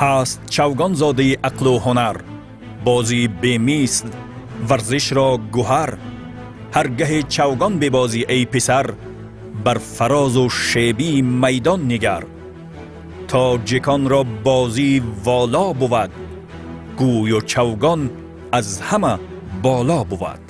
Ҳаст чавгон зодаи ақлу ҳунар, бозии бемисл варзишро гӯҳар. Ҳар гаҳе чавгон бебозӣ эй писар, бар фарозу шебии майдон нигар. Тоҷиконро бозии воло бувад, гӯю чавгон аз ҳама боло бувад.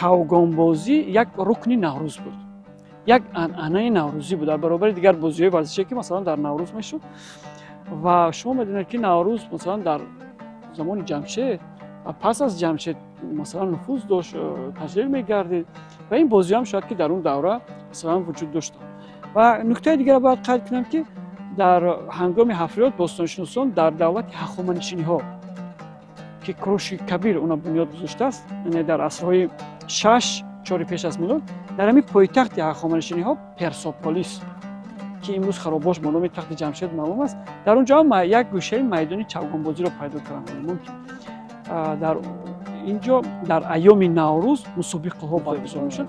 Чавгонбозӣ як рукни Наврӯз буд, як анъанаи наврӯзӣ буд дар баробари дигар бозиҳои варзишие, ки масалан дар Наврӯз мешуд. Ва шумо медонед, ки Наврӯз масалан дар замони Ҷамшед ва пас аз Ҷамшед масалан нуфуз дошт, таҷлил мегардид ва ин бозиҳо ҳам шояд ки дар он давра масалан вуҷуд доштанд. Ва нуктаи дигарро бояд қайд кунам, ки дар ҳангоми ҳафриёт бостоншиносон дар давлати ҳахоманишиниҳо, ки Куруши Кабир уна бунёд гузоштааст, яъне дар асрҳои 6-4 пеш аз милод, дар ҳамин пойтахти ҳахоманишиниҳо Персополис, ки имрӯз харобош бо номи тахти Ҷамшед маълум аст, дар он ҷо як гӯшаи майдони чавгонбозиро пайдо карданд. Дар ин ҷо дар айёми Наврӯз мусобиқаҳо баргузор мешуд.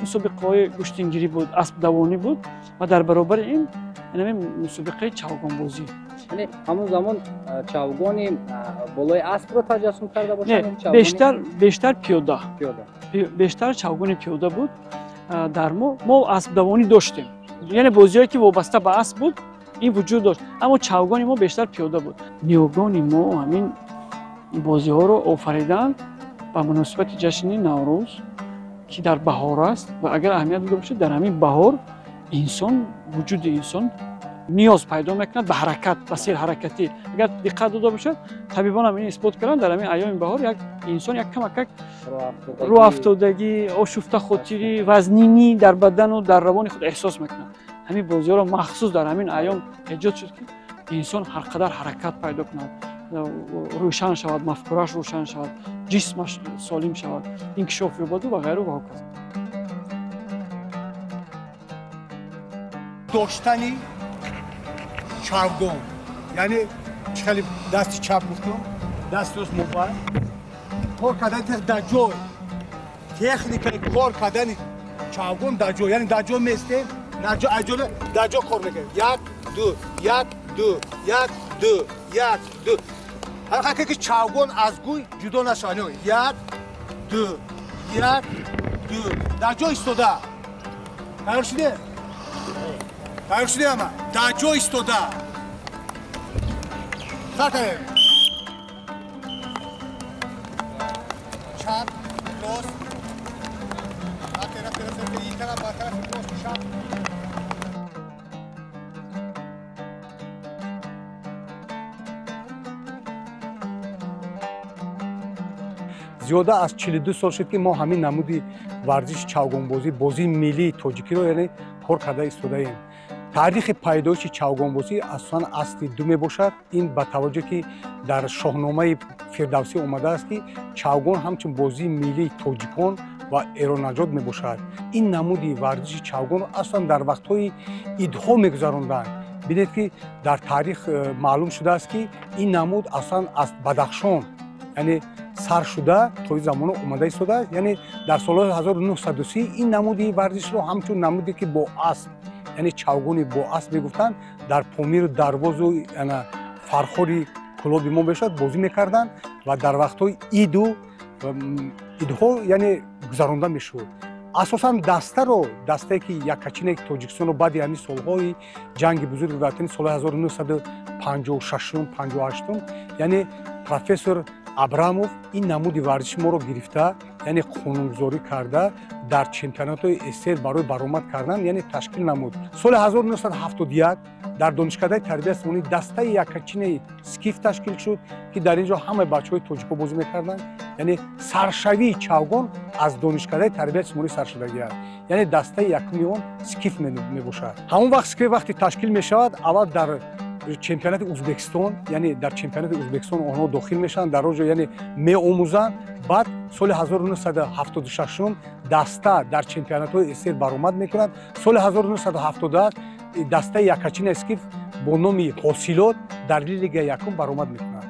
Мусобиқаҳои гӯштингирӣ буд, аспдавонӣ буд ва дар баробари ин ҳамин мусобиқаи чавгонбозӣ. Яъне ҳамон замон чавгони болои аспро таҷассум карда бошанд? Не, бештар пиёда. Бештар чавгони пиёда буд. Дар мо аспдавонӣ доштем, яъне бозиҳое ки вобаста ба асп буд, ин вуҷуд дошт, аммо чавгони мо бештар пиёда буд. Ниёгони мо ҳамин бозиҳоро офариданд ба муносибати ҷашни Наврӯз, ки дар баҳор аст. Ва агар аҳамият дода бошед, дар ҳамин баҳор инсон, вуҷуди инсон ниёз пайдо мекунад ба ҳаракат, ба серҳаракатӣ. Агар диққат дода бошад, табибон ҳам ин исбот карданд, дар ҳамин айёми баҳор як инсон як камакак рӯафтодагӣ, ошуфтахотирӣ, вазнинӣ дар бадану дар равони худ эҳсос мекунад. Ҳамин бозиҳоро махсус дар ҳамин айём эҷод шуд, ки инсон ҳар қадар ҳаракат пайдо кунад, рӯшан шавад, мафкурааш рӯшан шавад, ҷисмаш солим шавад, инкишоф ёбаду ва ғайру ва ҳоказо. Доштани чавгон, яъне чӣ хеле дасти чап гуфтам, дасти рост мобайл, кор кардани дар ҷой, техникаи кор кардани чавгон дар ҷой, яъне дар ҷой местем, дар ҷо кор мекунем. Як, ду, як, ду, як, ду, як, ду. Ҳар ки чавгон аз гӯй ҷудо нашавад. Як, ду, як, ду. Дар ҷой истода. Тайёр шуде? Тайёр шуде ҳама? Дар ҷой истода. Сар кардем. Чап, рост. Рафте, рафте, рафте, ин тараф, ба тарафи рост, чап. Зиёда аз 42 сол шуд, ки мо ҳамин намуди варзиши чавгонбозӣ, бозии миллии тоҷикиро яъне кор карда истодаем. Таърихи пайдоиши чавгонбозӣ асосан асри ду мебошад. Ин ба таваҷҷӯҳ, ки дар Шоҳномаи Фирдавсӣ омадааст, ки чавгон ҳамчун бозии миллии тоҷикон ва эроннаҷот мебошад. Ин намуди варзиши чавгонро асосан дар вақтҳои идҳо мегузаронданд. Бинед, ки дар таърих маълум шудааст, ки ин намуд асосан аз Бадахшон, яъне сар шуда то ин замона омада истодааст. Яъне дар солҳои 1930 ин намуди варзишро ҳамчун намуде, ки бо асп, яъне чавгони бо асп мегуфтанд, дар Помиру Дарвозу Фархори Кӯлоби мо мешавад бозӣ мекарданд ва дар вақтҳои иду идҳо яъне гузаронда мешуд. Асосан дастаро, дастае ки яккачине Тоҷикистонро баъди ҳамин солҳои ҷанги бузурги ватанӣ соли 1956 58, яъне профессор Абрамов ин намуди варзиши моро гирифта, яъне қонунгузорӣ карда, дар чемпионатҳои СССР барои баромад кардан, яъне ташкил намуд. Соли 1971 дар Донишкадаи тарбияи ҷисмонӣ дастаи яккачинаи скиф ташкил шуд, ки дар ин ҷо ҳамаи бачаҳои тоҷико бозӣ мекарданд. Яъне саршавии чавгон аз Донишкадаи тарбияи ҷисмонӣ сар шудагӣ аст. Яъне дастаи якуми он скиф мебошад. Ҳамон вақт скиф вақте ташкил мешавад, аввал дар чемпионати Узбекистон, яъне дар чемпионати Узбекистон онҳо дохил мешаванд, дар он ҷо яъне меомӯзанд. Баъд соли 1976 даста дар чемпионатҳои СССР баромад мекунад. Соли 1978 дастаи яккачина скиф бо номи Ҳосилот дар лигаи якум баромад мекунад.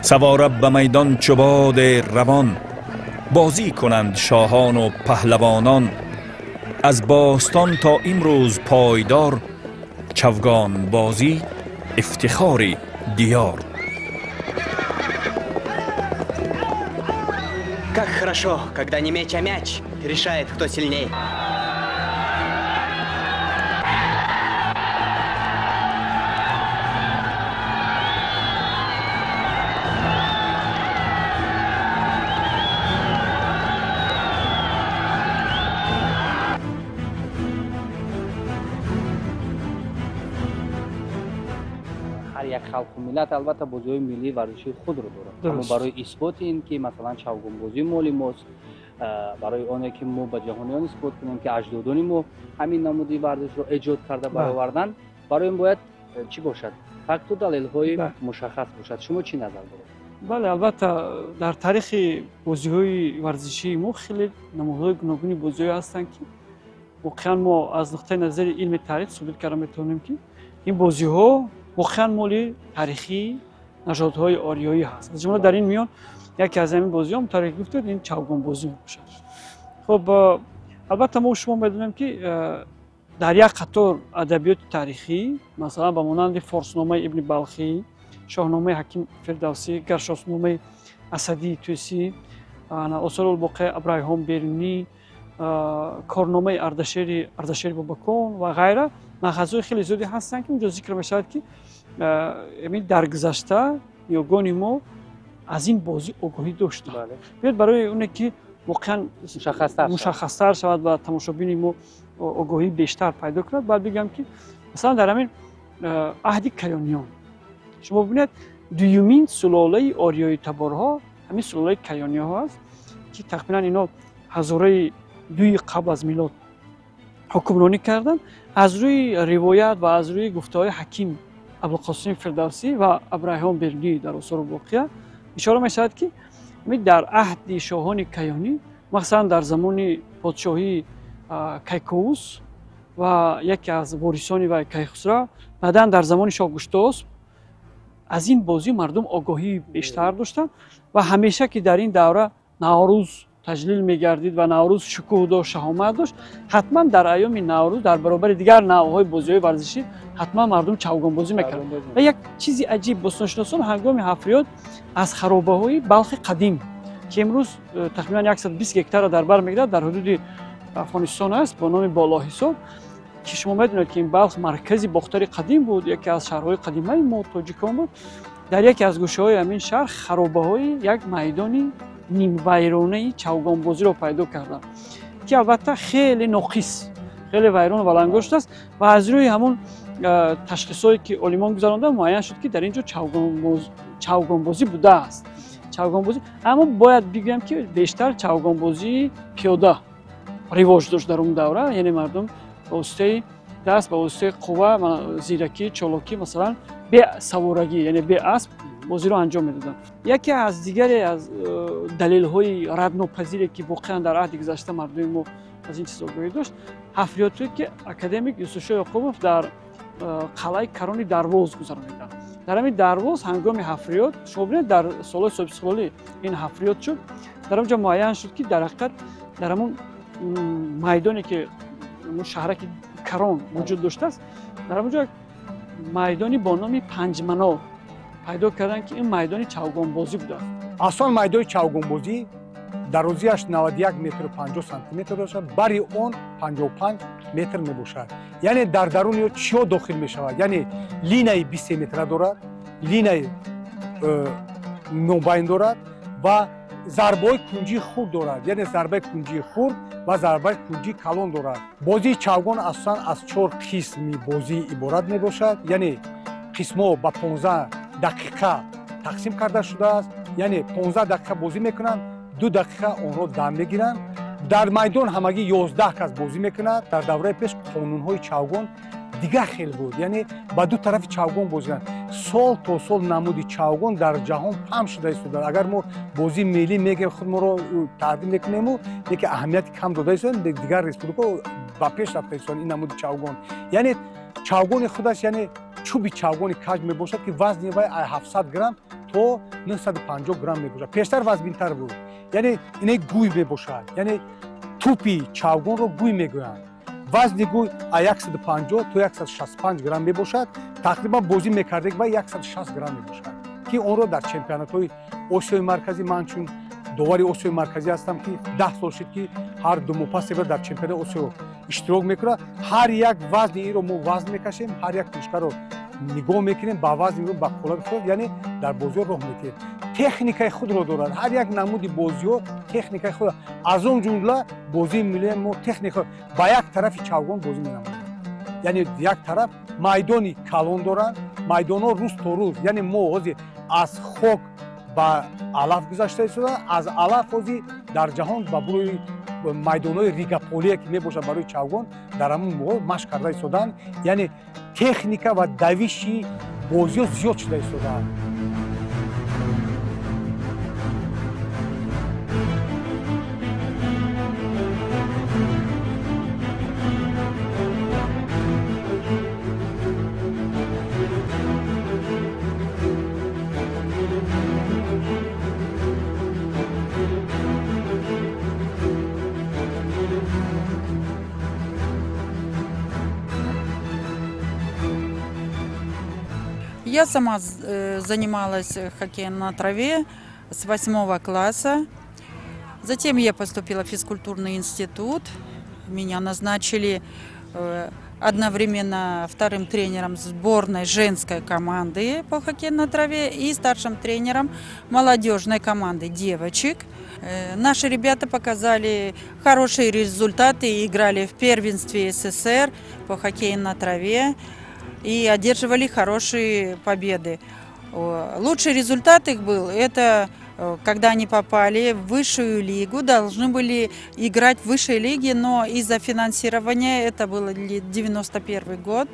سواره به میدان چو باد روان، بازی کنند شاهان و پهلوانان. از باستان تا امروز پایدار، چوگان بازی افتخار دیار. Как хорошо, когда не меч, а мяч решает, кто сильнее. Халқу миллат албатта бозиҳои миллии варзишии худро дорад, аммо барои исботи ин ки масалан чавгонбозӣ моли мост, барои оне ки мо ба ҷаҳониён исбот кунем ки аҷдодони мо ҳамин намуди варзишро эҷод карда баровардан, барои ин бояд чӣ бошад? Факту далелҳои мушаххас бошад. Шумо чӣ назар доред? Бале, албатта дар таърихи бозиҳои варзишии мо хеле намудҳои гуногуни бозиҳое ҳастанд, ки воқеан мо аз нуқтаи назари илми таърих собит карда метавонем, ки ин бозиҳо воқеан моли таърихии нажодҳои ориёӣ ҳаст. Аз ҷумла дар ин миён яке аз ҳамин бозиҳо, мутаре ки гуфтед, ин чавгонбозӣ мебошад. Хуб, албатта мо шумо медонем, ки дар як қатор адабиёти таърихӣ, масалан ба монанди Форсномаи Ибни Балхӣ, Шоҳномаи Ҳаким Фирдавсӣ, Гаршосномаи Асадии Тӯсӣ, Осорулбоқияи Абрайҳон Берунӣ, корномаи Ардашери Бобакон ва ғайра, манхазҳои хеле зиёде ҳастанд, ки унҷо зикр мешавад, ки дар гузашта ниёгони мо аз ин бозӣ огоҳӣ доштанд. Биёед барои оне ки воқеан мушаххастар шавад ва тамошобини мо огоҳии бештар пайдо кунад, бояд бигӯям, ки масалан дар ҳамин аҳди каёниён шумо бибинед, дуюмин сулолаи ориёи таборҳо ҳамин сулолаи каёниёнҳо аст, ки тақрибан ино ҳазораи дуи қабл аз милод ҳукмронӣ карданд. Аз рӯи ривоят ва аз рӯи гуфтаҳои ҳаким Абулқосим Фирдавсӣ ва Абрайҳон Берунӣ дар Осору Боқия ишора мешавад, ки дар аҳди шоҳони каёнӣ, махсусан дар замони подшоҳии Кайковус ва яке аз ворисони вай Кайхусрав, баъдан дар замони шоҳ Гуштосп аз ин бозӣ мардум огоҳии бештар доштанд ва ҳамеша ки дар ин давра Наврӯз таҷлил мегардид ва Наврӯз шукӯҳ дошт, шаҳомат дошт, ҳатман дар айёми Наврӯз дар баробари дигар навъҳои бозиҳои варзишӣ ҳатман мардум чавгонбозӣ мекарданд. Ва як чизи аҷиб, бостоншиносон ҳангоми ҳафриёт аз харобаҳои Балхи қадим, ки имрӯз тахминан 120 гектарро дар бар мегирад, дар ҳудуди Афғонистон аст бо номи Болоҳисор, ки шумо медонед, ки ин Балх маркази Бохтари қадим буд, яке аз шаҳрҳои қадимаи мо тоҷикон буд. Дар яке аз гӯшаҳои ҳамин шаҳр харобаҳои як майдони нимвайронаи чавгонбозиро пайдо карданд, ки албатта хеле ноқис, хеле вайрон ва лангошт аст ва аз рӯи ҳамон ташхисҳое ки олимон гузаронданд, муайян шуд, ки дар ин ҷо чавгонбозӣ будааст. Чавгонбозӣ, аммо бояд бигӯям, ки бештар чавгонбозии пиёда ривоҷ дошт дар он давра, яъне мардум ба воситаи даст, ба воситаи қувва, зиракӣ, чолокӣ, масалан бе саворагӣ, яъне бе асп бозиро анҷом медоданд. Яке аз дигаре аз далелҳои раднопазире, ки воқеан дар аҳди гузашта мардуми мо аз ин чиз огоҳӣ дошт, ҳафриётое ки академик Юсуфшоҳ Ёқубов дар қалъаи Карони Дарвоз гузарониданд. Дар ҳамин Дарвоз ҳангоми ҳафриёт, шумо бинед, дар солҳои соҳибистиқлолӣ ин ҳафриёт шуд, дар он ҷо муайян шуд, ки дар ҳақиқат дар ҳамон майдоне ки шаҳраки Карон вуҷуд доштааст, Дар ҳамонҷо як майдони бо номи Панҷмано пайдо карданд, ки ин майдони чавгонбозӣ будааст. Аслан майдони чавгонбозӣ дарозиаш 91 метру 50 сантиметр дошад, бари он 55 метр мебошад. Яъне дар даруни чиё дохил мешавад? Яъне линаи 23 метра дорад, линаи мобайн дорад ва зарбаҳои кунҷии хурд дорад, яъне зарбаи кунҷии хурд ва зарбаи кунҷии калон дорад. Бозии чавгон асосан аз 4 қисми бозӣ иборат мебошад, яъне қисмҳо ба 15 дақиқа тақсим карда шудааст, яъне 15 дақиқа бозӣ мекунанд, 2 дақиқа онҳо дам мегиранд. Дар майдон ҳамагӣ 11 кас бозӣ мекунад. Дар давраи пеш қонунҳои чавгон дигар хел буд, яъне ба ду тарафи чавгон бозӣ карданд. Сол то сол намуди чавгон дар ҷаҳон паҳн шуда истодааст. Агар мо бозии миллӣ мегӯем, худморо таъдил мекунему, лекин аҳамияти кам дода истодаем, дигар республикаҳо ба пеш рафта истодаанд ин намуди чавгон. Яъне чавгони худаш, яъне чӯби чавгони каҷ мебошад, ки вазни вай 700 грамм то 950 грамм мебошад. Пештар вазминтар буд, яъне ине гӯй мебошад, яъне тӯпи чавгонро гӯй мегӯянд. Вазни гӯй 150 то 165 грамм мебошад. Тақрибан бозӣ мекардек вай 160 грамм мебошад, ки онро дар чемпионатҳои Осиёи Марказӣ, ман чун довари Осиёи Марказӣ ҳастам, ки 10 сол шуд, ки ҳар 2 моҳ пас дар чемпионати Осиё иштирок мекунад. Ҳар як вазни инро мо вазн мекашем, ҳар як тушкаро нигоҳ мекунем, ба вазни ба қолаби худ, яъне дар бозиҳо роҳ метиҳем. Техникаи худро дорад, ҳар як намуди бозиҳо техникаи худ, аз он ҷумла бозии миллии мо техника ба як тарафи чавгон бозӣ менамояд. Яъне як тараф майдони калон доранд, майдонҳо рӯз то рӯз, яъне мо ҳозир аз хок ба алаф гузашта истодаем, аз алаф ҳозир дар ҷаҳон ба рӯи майдонҳои ригаполие ки мебошад барои чавгон, дар ҳамон моҳо машқ карда истодаанд. Яъне техника ва давиши бозиҳо зиёд шуда истодаанд. Я сама занималась хоккеем на траве с 8 класса. Затем я поступила в физкультурный институт. Меня назначили одновременно вторым тренером сборной женской команды по хоккею на траве и старшим тренером молодежной команды девочек. Наши ребята показали хорошие результаты и играли в первенстве СССР по хоккею на траве и одерживали хорошие победы. Лучший результат их был, это когда они попали в высшую лигу, должны были играть в высшей лиге, но из-за финансирования, это был 91 год,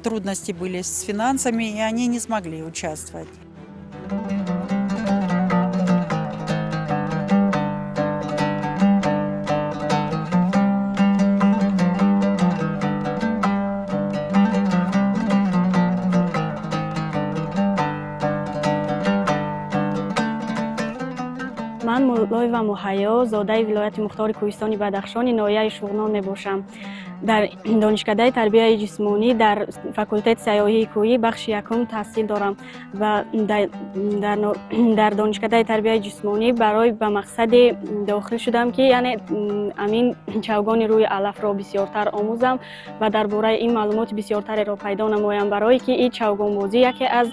трудности были с финансами, и они не смогли участвовать. Ман Муллоева Муҳайё, зодаи вилояти Мухтори Кӯҳистони Бадахшони ноҳияи Шуғнон мебошам. Дар донишкадаи тарбияи ҷисмонӣ дар факултети сайёҳии кӯҳӣ бахши якум таҳсил дорам ва дар донишкадаи тарбияи ҷисмонӣ барои ба мақсади дохил шудам, ки яъне амин чавгони рӯи алафро бисёртар омӯзам ва дар бораи ин маълумоти бисёртареро пайдо намоям, барое ки ин чавгонбозӣ яке аз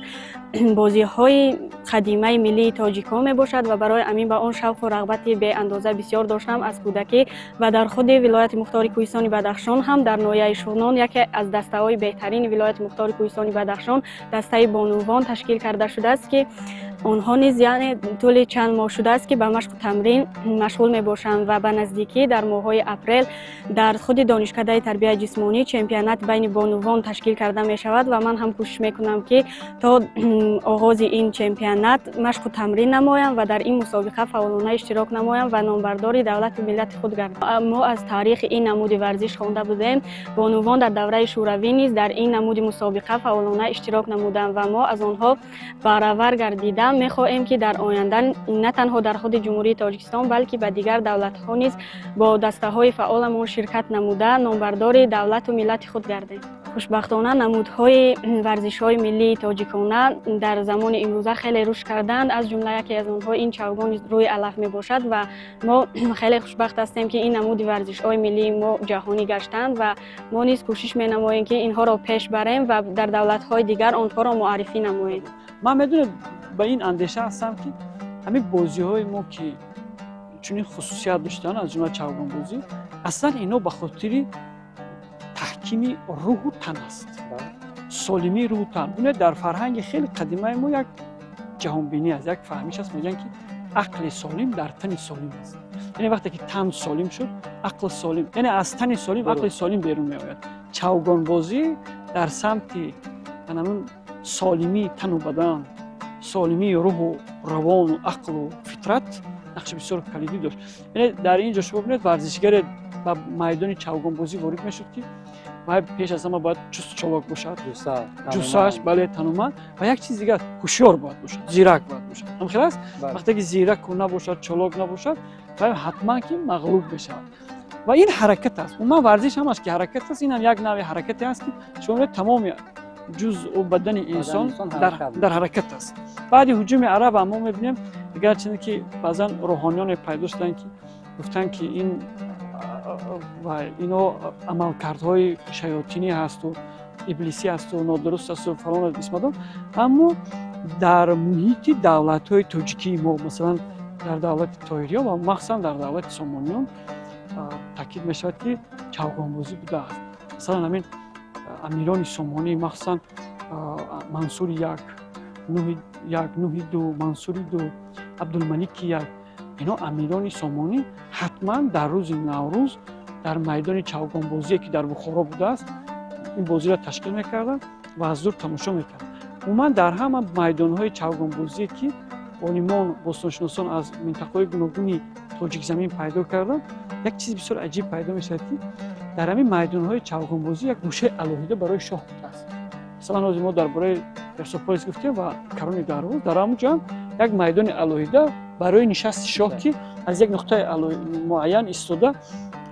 бозиҳои қадимаи миллии тоҷикон мебошад ва барои амин ба он шавқу рағбати беандоза бисёр доштам аз кӯдакӣ. Ва дар худи вилояти Мухтори Кӯҳистони Бадахшон ҳам дар ноҳияи Шуғнон яке аз дастаҳои беҳтарини вилояти Мухтори Кӯҳистони Бадахшон дастаи бонувон ташкил карда шудааст, ки онҳо низ яъне тӯли чанд моҳ шудааст, ки ба машқу тамрин машғул мебошанд ва ба наздикӣ дар моҳҳои апрел дар худи донишкадаи тарбияи ҷисмонӣ чемпионат байни бонувон ташкил карда мешавад ва ман ҳам кӯшиш мекунам, ки то оғози ин чемпионат машқу тамрин намоям ва дар ин мусобиқа фаъолона иштирок намоям ва номбардори давлату миллати худ гардам. Мо аз таърихи ин намуди варзиш хонда будем. Бонувон дар давраи шӯравӣ низ дар ин намуди мусобиқа фаъолона иштирок намуданд ва мо аз онҳо баравар гардида мехоҳем, ки дар оянда на танҳо дар худи Ҷумҳурии Тоҷикистон, балки ба дигар давлатҳо низ бо дастаҳои фаъоламон ширкат намуда номбардори давлату миллати худ гардем. Хушбахтона намудҳои варзишҳои миллии тоҷикона дар замони имрӯза хеле рушд карданд. Аз ҷумла яке аз онҳо ин чавгон рӯи алаф мебошад ва мо хеле хушбахт ҳастем, ки ин намуди варзишҳои миллии мо ҷаҳонӣ гаштанд ва мо низ кӯшиш менамоем, ки инҳоро пеш барем ва дар давлатҳои дигар онҳоро муаррифӣ намоем. Ман медонам, ба ин андеша ҳастам, ки ҳамин бозиҳои мо, ки чунин хусусият доштанд, аз ҷумла чавгонбозӣ, аслан ино ба хотири таҳкими рӯҳу тан аст, солимии рӯҳу тан. Бинед, дар фарҳанги хеле қадимаи мо як ҷаҳонбинӣ аст, як фаҳмиш аст, мегӯянд, ки ақли солим дар тани солим аст. Яъне вақте ки тан солим шуд, ақл солим, яъне аз тани солим ақли солим берун меояд. Чавгонбозӣ дар самти ҳамун солимии тану бадан, солимии рӯҳу равону ақлу фитрат нақши бисёр калидӣ дошт. Яъне дар ин ҷо шумо бинед, варзишгаре ба майдони чавгонбозӣ ворид мешуд, ки вай пеш аз ҳама бояд чусту чолок бошад, ҷуссааш, бале, тануманд, ва як чиз дигар, ҳушёр бояд бошад, зирак бояд бошад. Ҳамхел аст? Вақте ки зираку набошад, чолок набошад, вай ҳатман ки мағлуб мешавад. Ва ин ҳаракат аст. Умуман варзиш ҳамаш ки ҳаракат аст, ин ҳам як навъи ҳаракате аст, ки шумо мебинед, тамоми ҷузъу бадани инсон дар ҳаракат аст. Баъди ҳуҷуми араб ҳам мо мебинем, гарчанде ки баъзан рӯҳониёне пайдо шуданд, ки гуфтанд, ки ин ва ино амалкардҳои шаётинӣ ҳасту иблисӣ ҳасту нодуруст ҳасту фалон бисмадон, аммо дар муҳити давлатҳои тоҷикии мо, масалан дар давлати Тоҳириён ва махсусан дар давлати Сомониён, таъкид мешавад, ки чавгонбозӣ будааст. Масалан, ҳамин амирони Сомонӣ, махсусан Мансури як, Нуҳи як, Нуҳи ду, Мансури ду, Абдулмалики як, ино амирони Сомонӣ ҳатман дар рӯзи Наврӯз дар майдони чавгонбозие, ки дар Бухоро будааст, ин бозиро ташкил мекарданд ва аз дур тамошо мекарданд. Умуман дар ҳама майдонҳои чавгонбозие, ки олимон, бостоншиносон аз минтақаҳои гуногуни тоҷикзамин пайдо карданд, як чизи бисёр аҷиб пайдо мешавад, ки дар ҳамин майдонҳои чавгонбозӣ як гӯшаи алоҳида барои шоҳ будааст. Масалан, ҳозир мо дар бораи Персополис гуфтем ва Карони Дарвоз, дар ҳамон ҷо ҳам як майдони алоҳида барои нишасти шоҳ, ки аз як нуқтаи муайян истода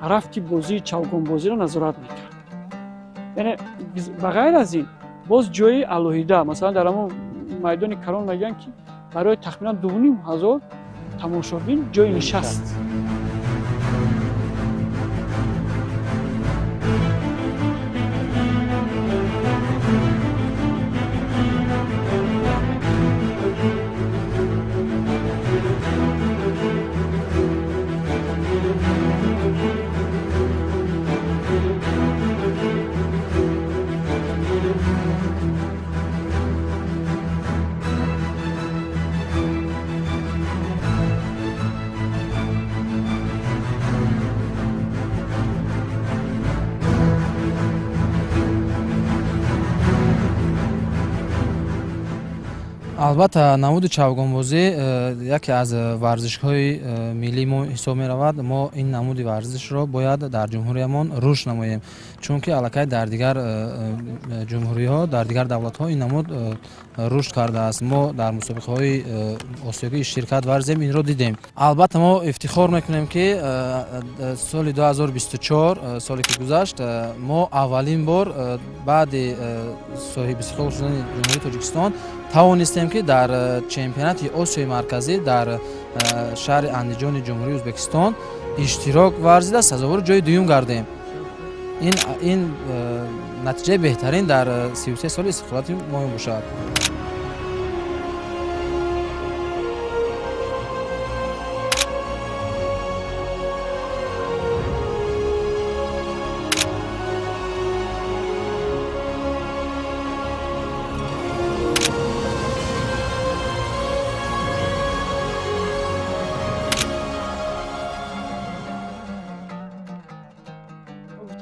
рафти бозии чавгонбозиро назорат мекард. Яъне ба ғайр аз ин боз ҷои алоҳида, масалан дар ҳамон майдони Карон мегӯянд, ки барои тахминан 2500 тамошобин ҷои нишаст. Албатта, намуди чавгонбозӣ яке аз варзишҳои миллии мо ҳисоб меравад. Мо ин намуди варзишро бояд дар ҷумҳуриямон рушд намоем, чунки аллакай дар дигар ҷумҳуриҳо, дар дигар давлатҳо ин намуд рушд кардааст. Мо дар мусобиқаҳои осиёгӣ иштиркат варзем, инро дидем. Албатта, мо ифтихор мекунем, ки соли 2024, соле ки гузашт, мо аввалин бор баъди соҳибистиқлол шудани Ҷумҳурии Тоҷикистон тавонистем, ки дар чемпионати Осиёи Марказӣ дар шаҳри Андиҷони Ҷумҳурии Ӯзбекистон иштирок варзида, сазовори ҷои дуюм гардем. Ин натиҷаи беҳтарин дар 33 соли истиқлолияти мо мебошад.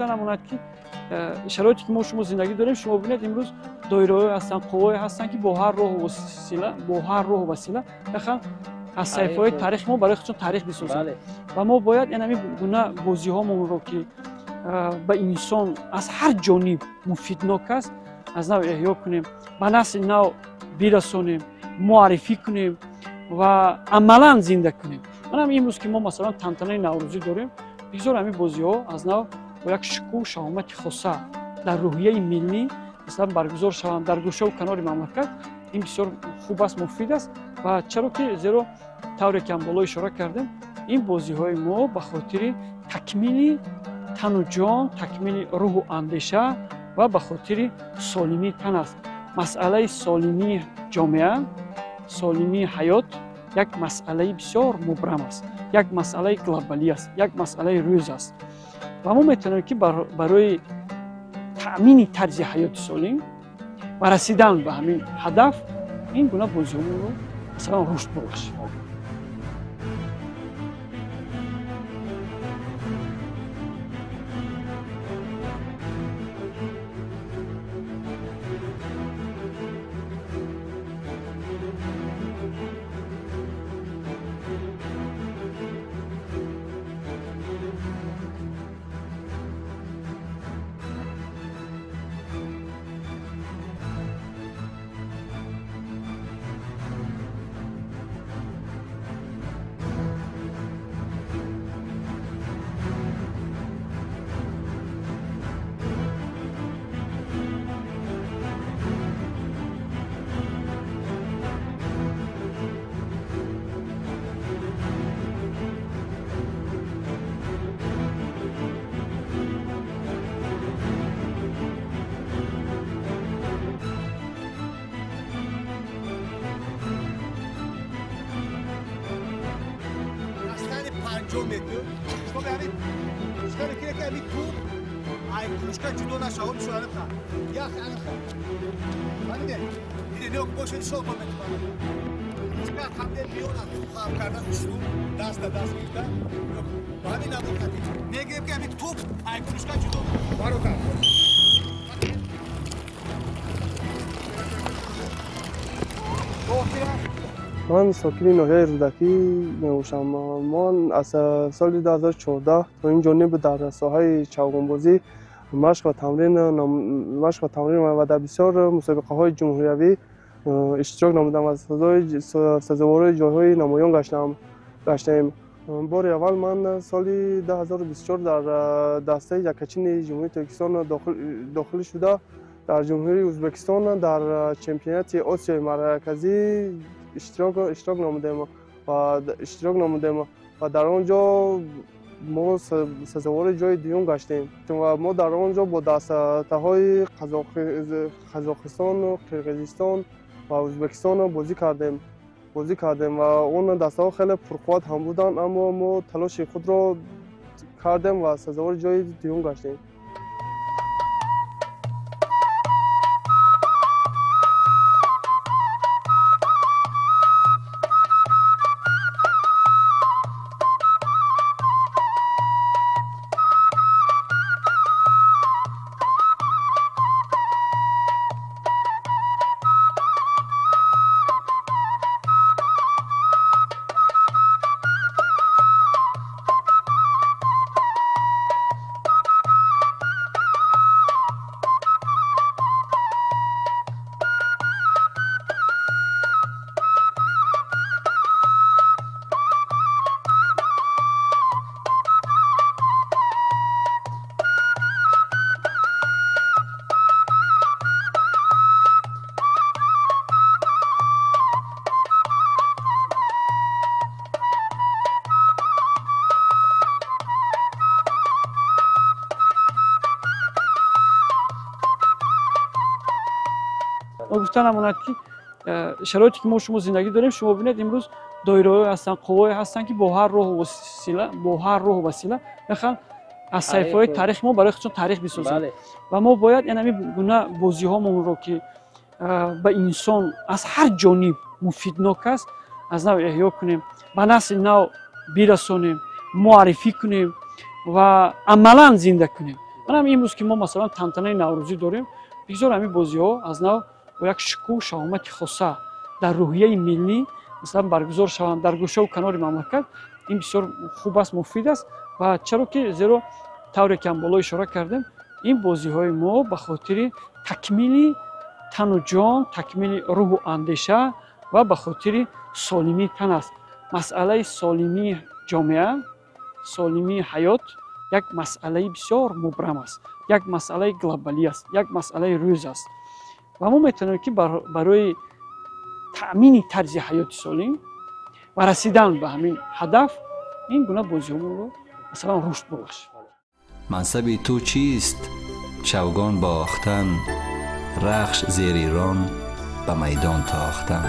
Намонад, ки шароите ки мо шумо зиндагӣ дорем, шумо бинед, имрӯз доираҳое ҳастанд, қуввое ҳастанд, ки бо ҳар роҳу васила мехоҳанд аз саҳифаҳои таърихи мо барои худшон таърих бисозанд. Ва мо бояд ин ҳамин гуна бозиҳомонро, ки ба инсон аз ҳар ҷониб муфиднок аст, аз нав эҳё кунем, ба насли нав бирасонем, муаррифӣ кунем ва амалан зинда кунем. Манам имрӯз, ки мо масалан тантанаи наврӯзӣ дорем, бигзор ҳамин бозиҳо аз нав бо як шукӯҳу шаҳомати хоса дар рӯҳияи миллӣ масалан баргузор шаванд дар гӯшаву канори мамлакат, ин бисёр хуб аст, муфид аст. Ва чаро ки зеро тавре ки ҳам боло ишора кардем, ин бозиҳои мо ба хотири такмили тану ҷон, такмили рӯҳу андеша ва ба хотири солимии тан аст. Масъалаи солимии ҷомеа, солимии ҳаёт як масъалаи бисёр мубрам аст, як масъалаи глобалӣ аст, як масъалаи рӯз аст. Ва мо метавонем ки барои таъмини тарзи ҳаёти солим ва расидан ба ҳамин ҳадаф ин гуна бозиҳоро масалан рушд бибахшем. Ман сокини ноҳияи Рӯдакӣ мебошам. Ман аз соли 2014 то ин ҷониб дар соҳаи чавгонбозӣ машқ ва тамрин ва дар бисёр мусобиқаҳои ҷумҳуриявӣ иштирок намудам ва сазовори ҷойҳои намоён гаштаем. Бори аввал ман соли 2024 дар дастаи якачини Ҷумҳурии Тоҷикистон дохил шуда, дар Ҷумҳурии Ӯзбекистон дар чемпионати Осиёи Марказӣ иштирок намудем ва дар он ҷо мо сазовори ҷои дуюм гаштем ва мо дар он ҷо бо дастаҳои Қазоқистон, Қирғизистон ва Ӯзбекистон бозӣ кардем ва он дастаҳо хеле пурқувват ҳам буданд, аммо мо талоши худро кардем ва сазовори ҷои дуюм гаштем. Гуфта намонад ки шароите ки мо шумо зиндагӣ дорем, шумо бинед имрӯз доираҳое ҳастанд, қуввое ҳастанд ки бо ҳар роҳу васила мехоҳанд аз саҳифаҳои таърихи мо барои худшон таърих бисозанд. Ва мо бояд ҳамин гуна бозиҳомонро ки ба инсон аз ҳар ҷониб муфиднок аст, аз нав эҳё кунем, ба насли нав бирасонем, муаррифӣ кунем ва амалан зинда кунем. Манам имрӯз ки мо масалан тантанаи наврӯзӣ дорем, бисёр ҳамин бозиҳо аз нав бо як шукӯҳ шаҳомати хоса дар рӯҳияи миллӣ масалан баргузор шаванд дар гӯшаву канори мамлакат, ин бисёр хуб аст, муфид аст. Ва чаро ки зеро тавре ки ҳам боло ишора кардем, ин бозиҳои мо ба хотири такмили тану ҷон, такмили рӯҳу андеша ва ба хотири солимии тан аст. Масъалаи солимии ҷомеа, солимии ҳаёт як масъалаи бисёр мубрам аст, Як масъалаи глобалӣ аст, як масъалаи рӯз аст ва мо метавонем, ки барои таъмини тарзи ҳаёти солим ва расидан ба ҳамин ҳадаф ин гуна бозиҳомонро, масалан, рушд бубахшем. Мансаби ту чист? Чавгон бохтан, Рахш зери рон ба майдон тохтан.